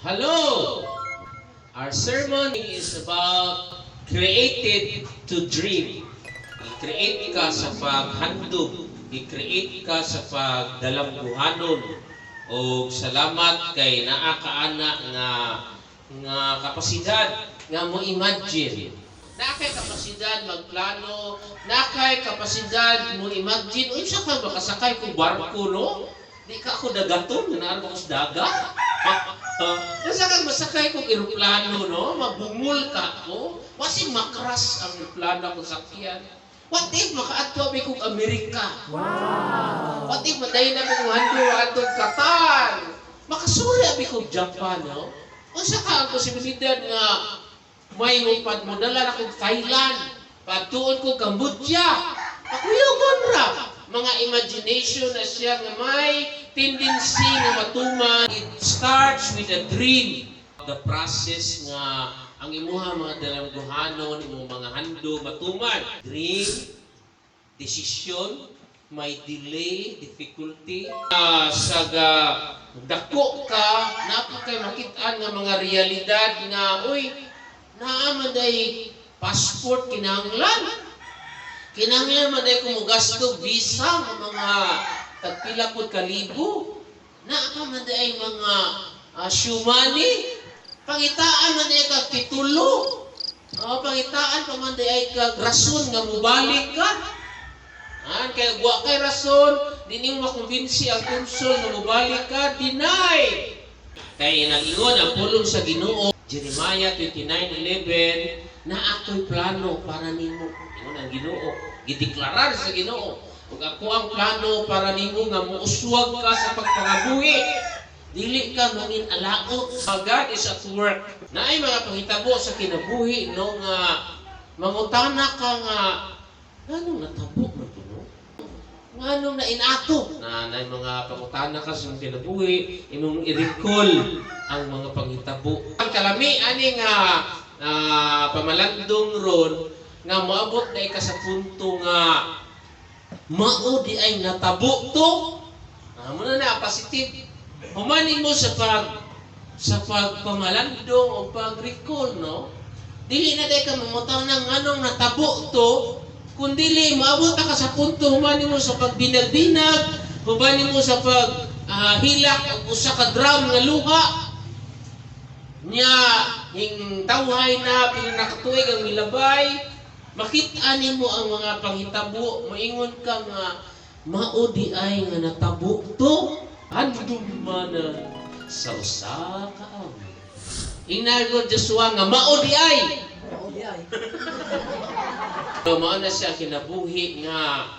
Hello! Our sermon is about created to dream. I-create ka sa paghandom, i-create ka sa pagdalamguhanon. O salamat kay naa ka ana nga kapasidad nga mo imagine. Naa kay kapasidad magplano, naa kay kapasidad mo imagine, unsa ka makasakay kog barko, no? Di ka ako dagaton, naa ko sa dagat. Unsa kang masakay kog eroplano, no? Mabungol ka ko. Wasing makras ang eroplano akong sakyan. What if makaadto abi kog Amerika? Wow! What if madayon na kong hando atong Qatar? Makasuri abi kog Japan, no? Unsa ka ang posibilidad nga may mupad mo dala na kog Thailand, padtuon ko Cambodia? Pakuyogon ra. Mga imagination na siya nga may tendency nga matuman. It starts with a dream. The process nga ang imuha mga dalamguhanon, imong mga hando matuman. Dream, decision, may delay, difficulty. Sa ga dako ka, naa pa kay makitaan nga mga realidad nga, uy, naa man day passport kinahanglan. Kinahanglan man day kumugasto visa nga mga tagpila pud ka libo. Naa pa man day mga shoe money. Pangitaan man day kag titulo. Oh, pangitaan pa man day kag rason nga mobalik ka. Ah, kaya wa kay rason, di nimo makumbinsi ang konsul nga mobalik ka, deny. Kay nag-ingon ang pulong sa Ginoo, Jeremiah 29:11, na ako'y plano para nimo. Ingon ang Ginoo, gideklarar sa Ginoo. Ug ako ang plano para nimo nga muuswag ka sa pagpangabuhi. Dili ka mangin alaot. God is at work. Naay mga panghitabo sa kinabuhi, no, nga mangutana ka nga nganong natabo man to, no? Nganong nainato? Na naay mga pangutana ka sa imong kinabuhi, imong i-recall ang mga panghitabo. Ang kalami ani nga pamalandong ron nga moabot na ka sa punto nga mao di ay natabo to. Mao na na positive. Humanin mo sa pagpamalandong o pag-recall, no? Dili na day ka mangutana nganong natabo to, kun dili moabot ka sa punto humanin mo sa pagbinag-binag, humanin mo sa pag hilak og usa ka drum nga luha. Nya hing tawhay na pila na ka tuig ang milabay, makita nimo ang mga panghitabo, moingon ka nga mao di ay nga natabo to. Handom man na sa usa ka awit. Ingna Joshua nga mao di ay. Mao di ay. So, mao na siya kinabuhi nga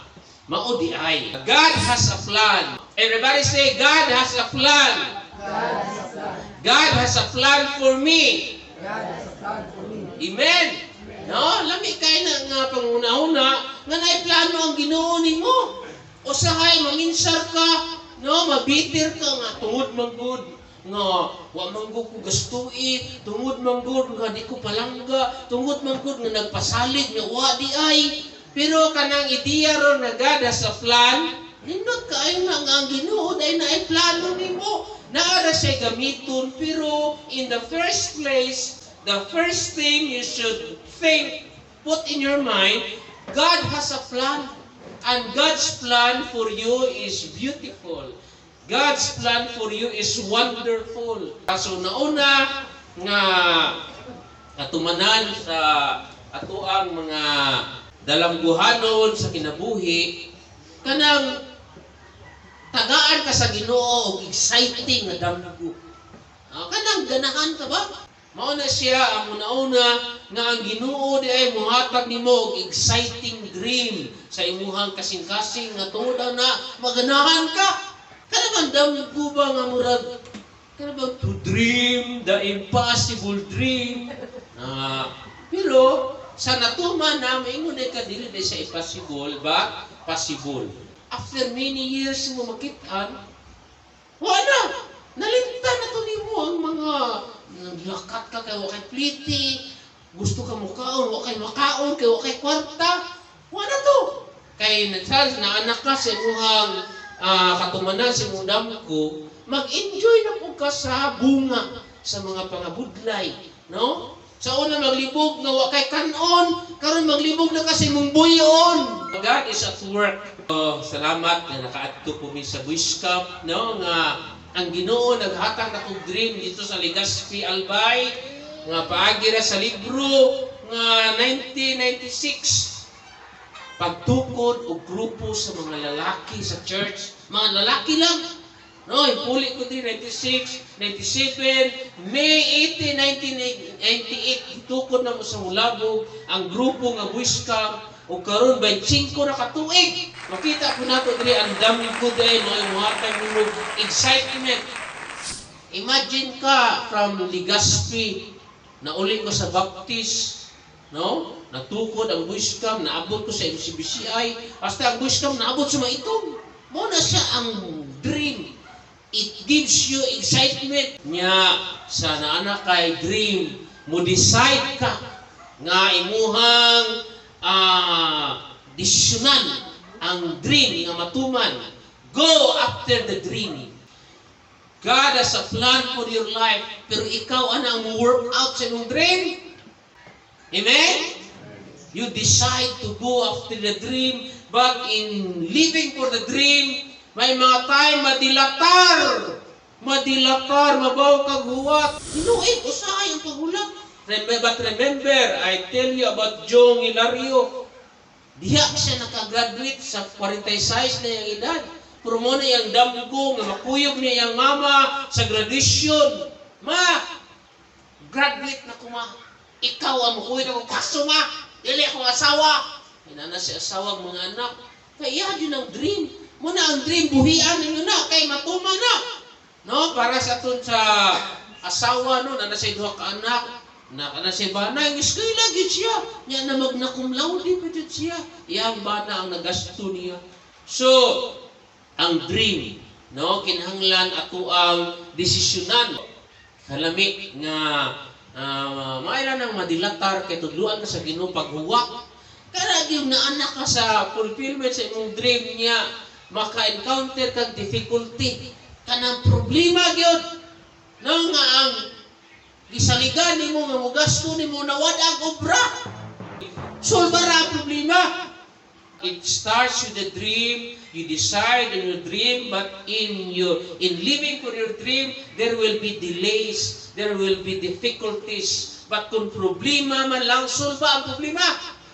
mao di ay. God has a plan. Everybody say, "God has a plan." God has a plan. God has a plan for me. God has a plan for me. Amen. No, lami kay na nga panguna-una nga naay plano ang Ginoo nimo. Usahay maminsar ka, no, mabitir ka nga tungod man gud nga wa man gud ko gastui, tungod man gud nga di ko palangga, tungod man gud nga nagpasalig nga wa di ay. Pero kanang ideya ron nga God has a plan, nindot kaayo na nga ang Ginoo dahil naay plano nimo. Naa ra siya gamiton, pero in the first place, the first thing you should think, put in your mind, God has a plan. And God's plan for you is beautiful. God's plan for you is wonderful. So nauna nga katumanan sa atoang mga dalamguhanon sa kinabuhi, kanang tagaan ka sa Ginoo og exciting nga damgo. Kanang ganahan ka ba? Mao na siya ang una-una nga ang Ginoo di ay muhatag nimo og exciting dream sa imuhang kasing-kasing nga tungod na maganahan ka. Kana bang damgo ba nga murag kana bang to dream the impossible dream? Pero sa natuman na maingon ay ka dili di sa impossible ba possible. After many years mo makitaan, wala. Nalimtan na to nimo ang mga naglakat ka kay wa kay pliti, gusto ka mukaon, wa kay makaon, kay wa kay kwarta. Wala to. Kay nagsal na anak ka sa imuhang katumanan sa imong damgo, Mag-enjoy na po ka sa bunga sa mga pangabudlay, no? Sa una maglibog nga wa kay kanon, karon maglibog na kasi mong buyon. God is at work. Oh, salamat nga nakaadto po mi sa Boys Camp, no, nga ang Ginoo naghatag na kog dream dito sa Legazpi, Albay, nga paagi ra sa libro nga 1996, pagtukod og grupo sa mga lalaki sa church, mga lalaki lang. No, ipuli ko din 96, 97, May 18, 1998, itukod na mo sa Mulabog ang grupo nga Boys Camp ug karon 25 na ka tuig. Makita po nato diri ang dami ko dahil mga muhatag nimo excitement. Imagine ka from Legazpi, nauli ko sa Baptist, no? Natukod ang Boys Camp, naabot ko sa MCBCI, hasta ang Boys Camp naabot sa Maitom. Mo na siya ang dream. It gives you excitement. Nya sa naana kay dream, mo decide ka nga imuhang desisyonan ang dream nga matuman. Go after the dream. God has a plan for your life, pero ikaw ana ang work out sa imong dream. Amen? You decide to go after the dream, but in living for the dream, may mga time madilatar. Madilatar, mabaw kag huwat. Hinuig, usahay ang paghulat. But remember, I tell you about Jong Hilario. Diha siya nakagraduate sa 46 na iyang edad. Pero mo na iyang damgo nga makuyog niya iyang mama sa graduation. "Ma, graduate na ko, ma. Ikaw ang makuyog ako kaso, ma. Dili akong asawa." Inana si asawa ang mga anak. Kaya iya yun ang dream. Muna ang dream, buhian ninyo na, kay matuma na. No, para sa aton sa asawa, no, na nasa duha ka anak, na kana si bana ang eskwela gyud siya. Nya na magna cum laude pa jud siya. Iyang bana ang nagasto niya. So, ang dream, no, kinahanglan ato ang desisyonan. Kalami nga maayo nang madilatar kay tudluan ka sa Ginoo paghuwat. Kana gyud naa ka sa fulfillment sa imong dream niya, maka-encounter kag difficulty, kanang problema gyud, no, nga ang gisaligan nimo nga mogasto nimo nawad ang obra. Solbara ang problema. It starts with the dream. You decide on your dream, but in living for your dream, there will be delays, there will be difficulties. But kung problema man lang, solba ang problema.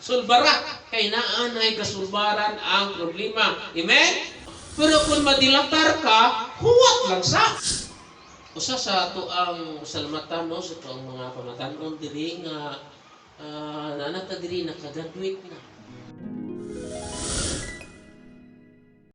Solbara. Kay naanay kasulbaran ang problema. Amen? Pero kung madilatar ka, huwat lang sa. Usa sa ato ang salamatan, no, sa ato ang mga pamatanon diri nga naa ta diri nakagraduate na.